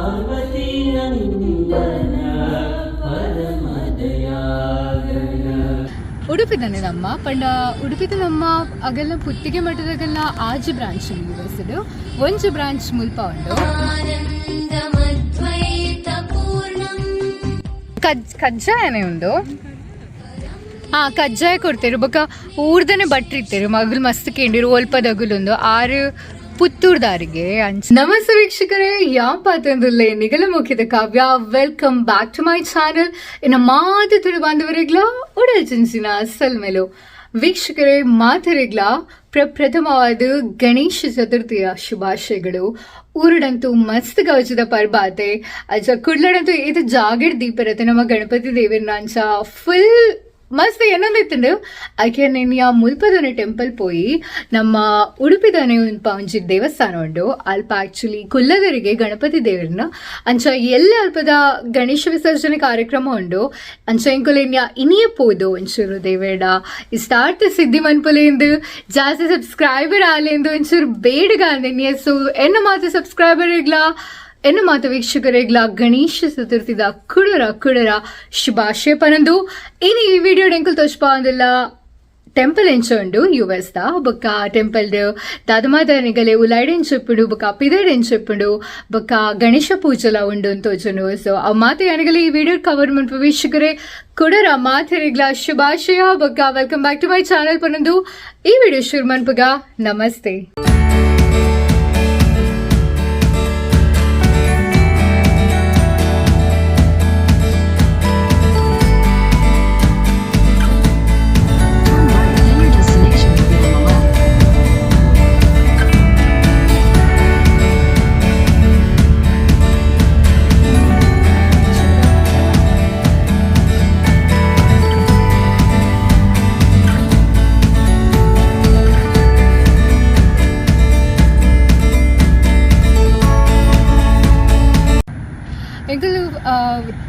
ಪಾರ್ವತಿ ನಂದನ ಪರಮ ದಯಾಗಣ. ಉಡುಪಿದನೆ ನಮ್ಮ ಪಂಡ ಉಡುಪಿದ ನಮ್ಮ ಅಗಲ್ನ ಪುತ್ತಿಗೆ ಮಠದಾಗಲ್ಲ ಆಜಿ ಬ್ರಾಂಚ್ ಯೂನಿವರ್ಸಿಟಿ, ಒಂಜಿ ಬ್ರಾಂಚ್ ಮುಲ್ಪ ಉಂಡು. ಆನಂದಮದ್ವೈತಪೂರ್ಣಂ. ಕಜ್ಜಾಯನೆ ಉಂಡು. ಹಾ, ಕಜ್ಜಾಯ ಕೊಡ್ತೇರು, ಬೊಕ ಊರ್ದನೆ ಭಟ್ರು ಇತ್ತೆರು. ಮಗಲ್ ಮಸ್ತ್ ಕೇಂಡಿರು ಒಲ್ಪದಗುಲುಂದು ಆರು ಪುತ್ತೂರ್ದಾರಿಗೆ ಅಂಚ. ನಮಸ್ತೆ ವೀಕ್ಷಕರೇ, ಯಾಪಾತಂದುಲ್ಲೆ ನಿಗಲ ಮುಖ್ಯದ ಕಾವ್ಯ. Welcome back to my channel. ಇನ್ನು ಮಾತು ತುಳು ಬಾಂಧವರಿಗ್ಲ ಉಡಲ್ ಚಿನ್ಸಿನ ಸಲ್ಮೆಲು. ವೀಕ್ಷಕರೇ, ಮಾತರಿಗ್ಲ ಪ್ರಪ್ರಥಮವಾದ ಗಣೇಶ ಚತುರ್ಥಿಯ ಶುಭಾಶಯಗಳು. ಊರುಡಂತೂ ಮಸ್ತ್ ಗೌಜದ ಪರ್ಬಾತೆ. ಅಜ್ಜ ಕುಡ್ಲಡಂತೂ ಇದು ಜಾಗಡ್ ದೀಪರತೆ ನಮ್ಮ ಗಣಪತಿ ದೇವರನ್ನ. ಅಂಚ ಫುಲ್ ಮಸ್ತ್ ಏನೊಂದಿತ್ತುಂಡು. ಆಕೆ ನೆನ್ಯ ಮುಲ್ಪದನೆ ಟೆಂಪಲ್ ಪೋಯಿ. ನಮ್ಮ ಉಡುಪಿದನೆ ಒಂಜಿ ದೇವಸ್ಥಾನ ಉಂಡು. ಅಲ್ಪ ಆಕ್ಚುಲಿ ಕುಲ್ಲದರಿಗೆ ಗಣಪತಿ ದೇವರನ್ನ. ಅಂಚ ಎಲ್ಲ ಅಲ್ಪದ ಗಣೇಶ ವಿಸರ್ಜನೆ ಕಾರ್ಯಕ್ರಮ ಉಂಡು. ಅಂಚ ಎಂಕುಲೆನ್ಯ ಇನಿಯ ಪೋದು ಒಂಚೂರು ದೇವೇಡ ಇಷ್ಟಾರ್ಥ ಸಿದ್ಧಿ ಮನ್ಪುಲೆಂದು, ಜಾಸ್ತಿ ಸಬ್ಸ್ಕ್ರೈಬರ್ ಆಲೆಂದು ಒಂಚೂರು ಬೇಡಗಾಂದೆನ್ಯ. ಸೊ ಎನ್ನ ಮಾತು ಸಬ್ಸ್ಕ್ರೈಬರ್ ಇಗ್ಲಾ, ಎನ್ನ ಮಾತು ವೀಕ್ಷಕರಿಗ್ಲ ಗಣೇಶ ಚತುರ್ಥಿದ ಕುಡರ ಕುಡರ ಶುಭಾಶಯ ಪನಂದು. ಇನಿ ಈ ವಿಡಿಯೋ ಎಂಕುಲು ತೋಚ್ಪ ಅಂದಿಲ್ಲ ಟೆಂಪಲ್ ಎಂಚ ಉಂಡು ಯು ಎಸ್ the, ಬೊಕ್ಕ ಟೆಂಪಲ್ ದಾದಮಾದ ನಿಗಲೆ ಉಲಾಯ್ಡ್ ಎಂಚ ಉಪ್ಪುಂಡು, ಬೊಕ್ಕ ಪಿದರ್ಡ್ ಎಂಚ ಉಪ್ಪುಂಡು, ಬೊಕ್ಕ ಗಣೇಶ ಪೂಜೆಲ ಉಂಡು ಅಂತ ತೋಜುಂಡು. ಸೊ ಆ ಮಾತು ಯಾನಿಗಲೆ ಈ ವಿಡಿಯೋ ಕವರ್ ಮನ್ಪು. ವೀಕ್ಷಕರೇ, ಕುಡರ ಮಾತೆರಿಗ್ಲ ಶುಭಾಶಯ ಬೊಕ್ಕ welcome back to my channel ಪನಂದು ಈ ವಿಡಿಯೋ ಶುರು ಮನ್ಪುಗ. Namaste. Turn right, then your destination will be on the left. ಎಂಕುಲು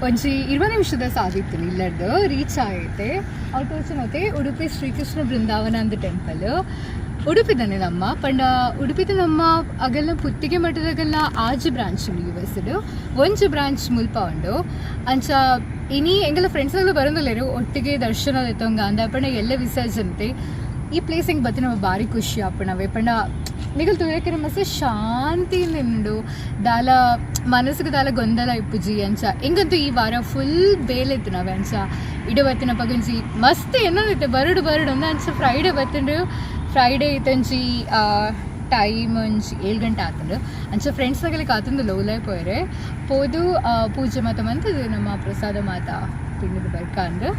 ಒಂಜಿ 20 ನಿಮಿಷದ ಸಾದಿತ್ತು ಇಲ್ಲಡ್ದು ರೀಚ್ ಆಗೈತೆ. ಅವ್ರು ತೋಚನತೆ ಉಡುಪಿ ಶ್ರೀಕೃಷ್ಣ ಬೃಂದಾವನ ಅಂದ ಟೆಂಪಲ್. ಉಡುಪಿದನೆ ನಮ್ಮ ಪಂಡ ಉಡುಪಿದ ನಮ್ಮ ಅಗಲ್ನ ಪುತ್ತಿಗೆ ಮಠದಾಗಲ್ಲ ಆಜಿ ಬ್ರಾಂಚ್ ಉಂಡು ಯುಎಸ್, ಒಂಜಿ ಬ್ರಾಂಚ್ ಮುಲ್ಪ ಉಂಡು. ಅಂಚ ಇನಿ ಎಂಗಲ ಫ್ರೆಂಡ್ಸ್ ಎಲ್ಲ ಬರೋದಿಲ್ಲೇರು ಒಟ್ಟಿಗೆ ದರ್ಶನ ಎತ್ತೊಂಗ ಅಂದ ಪಂಡ ಎಲ್ಲ ವಿಸರ್ಜನೆ. ಈ ಪ್ಲೇಸ್ ಹಿಂಗೆ ಬತ್ತಿನ ಭಾರಿ ಖುಷಿ ಆಪಣವೆ. ಪಂಡ ನಿಗಲ್ ತೂಯಕ್ಕೆ ಮಸ್ತ್ ಶಾಂತಿ ಉಂಡು. ದಾಲ ಮನಸ್ಸಿಗೆ ದಾಲ ಗೊಂದಲ ಇಪ್ಪುಜಿ. ಅಂಚ ಎಂಗಂತೂ ಈ ವಾರ ಫುಲ್ ಬೇಲೆತ್ತು ನಾವೆ. ಅಂಚ ಇಡ ಬತ್ತಿನ ಪಗಂಜಿ ಮಸ್ತ್ ಏನಂದಿತ್ತೆ ಬರಡು ಬರಡು ಅಂದ. ಅಂಚ ಫ್ರೈಡೆ ಬತ್ತುಂಡು. ಫ್ರೈಡೆ ಇತ್ತಂಜಿ ಟೈಮ್ ಒಂಜಿ 7 ಗಂಟೆ ಆತಂಡು. ಅಂಚ ಫ್ರೆಂಡ್ಸ್ ನಗಲಿ ಕಾತಂದು ಲೋಲಾಯ್ ಪೋಯರೆ ಪೋದು ಪೂಜೆ ಮಾತ ಮಂತದು ನಮ್ಮ ಪ್ರಸಾದ ಮಾತ ತಿಂಡಿದ ಬರ್ಕ ಅಂದು.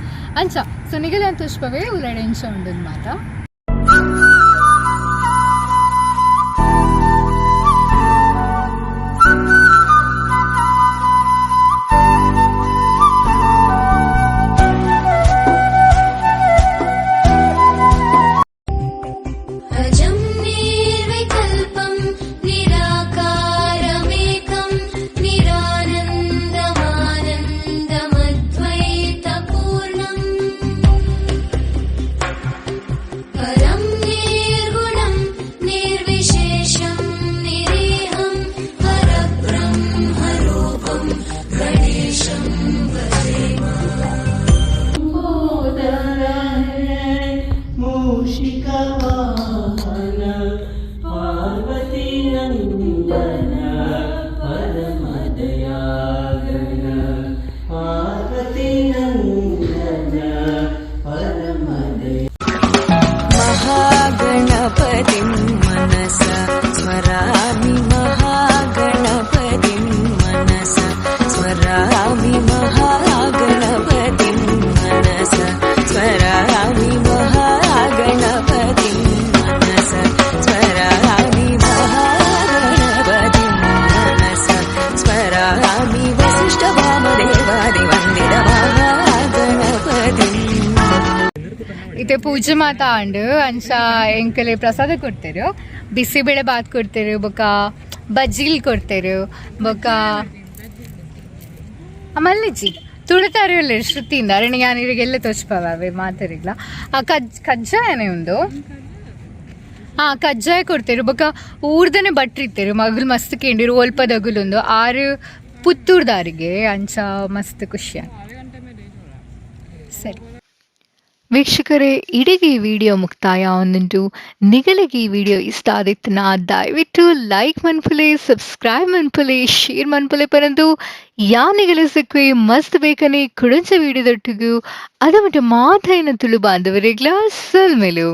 ಅಂಚ ಸೊ ನಿಗಲೆ ಅಂತ ಪುಷ್ಪವೇ ಉಲಡೆ ಎಂಚ ಉಂಡು ಮಾತ. अजं निर्विकल्पं निराकारमेकं निरानन्दमानन्दमद्वैतपूर्णम् परं निर्गुणं निर्विशेषं निरीहं परब्रह्मरूपं गणेशं भजेम. ಲಂಬೋದರ ಮೂಷಿಕ ವಾಹನ ಪಾರ್ವತಿ ನಂದನ ಪರಮ ದಯಾಗಣ, ಪಾರ್ವತಿ ನಂದನ ಪರಮ ದಯ महागणपतिं मनसा स्मरामि, महागणपतिं मनसा स्मरामि, महागणपतिं मनसा स्मरामि, महागणपतिं मनसा स्मरामि, महागणपतिं मनसा स्मरामि, वसिष्ठ वामदेवादिवन्दित महागणपतिम्. ಇತ್ತೆ ಪೂಜೆ ಮಾತ ಆಂಡು. ಅಂಚ ಎಂಕಲೆ ಪ್ರಸಾದ ಕೊಡ್ತೇರು, ಬಿಸಿಬೇಳೆ ಬಾತ್ ಕೊಡ್ತೇರು, ಬೊಕ ಬಜ್ಜಿಲ್ ಕೊಡ್ತೇರು, ಬೊಕ ಮಲ್ಲಿಜಿ ತುಳುತಾರು ಇಲ್ಲ ಶ್ರುತಿಯಿಂದ ಅರಣಿ ಯಾನಿರಿಗೆಲ್ಲ ತೋಚ್ಪವೆ ಮಾತರಿಗ್ಲ. ಆ ಕಜ್ಜಾಯನೆ ಉಂಡು. ಹಾ, ಕಜ್ಜಾಯ ಕೊಡ್ತೇರು, ಬೊಕ್ಕ ಊರ್ದನೆ ಭಟ್ರು ಇತ್ತೆರು. ಮಗಲ್ ಮಸ್ತ್ ಕೇಂಡಿರು ಒಲ್ಪದಗುಲುಂದು ಆರು. ಪುತ್ತೂರ್ದಾರಿಗೆ ಅಂಚ ಮಸ್ತ್ ಖುಷಿ. ಸರಿ ವೀಕ್ಷಕರೇ, ಇಡೆಗೆ ಈ ವಿಡಿಯೋ ಮುಕ್ತಾಯ ಒಂದುಂಟು. ನಿಗಲಿಗೆ ಈ ವಿಡಿಯೋ ಇಷ್ಟ ಆದಿತ್ತಿನ ದಯವಿಟ್ಟು ಲೈಕ್ ಮನ್ಪುಲೆ, ಸಬ್ಸ್ಕ್ರೈಬ್ ಮನ್ಪುಲೆ, ಶೇರ್ ಮನ್ಪುಲೆ ಪರಂದು ಯಾ ನಿಗಲ ಸಿಕ್ವೆ ಮಸ್ತ್ ಬೇಕನೆ ಕುಡಂಚ ವಿಡಿಯೋದೊಟ್ಟಿಗೂ. ಅದು ಮಟ್ಟ ಮಾತಾಯಿನ ತುಳು ಬಾಂಧವರಿಗ್ಲ ಸೊಲ್ಮೆಲು.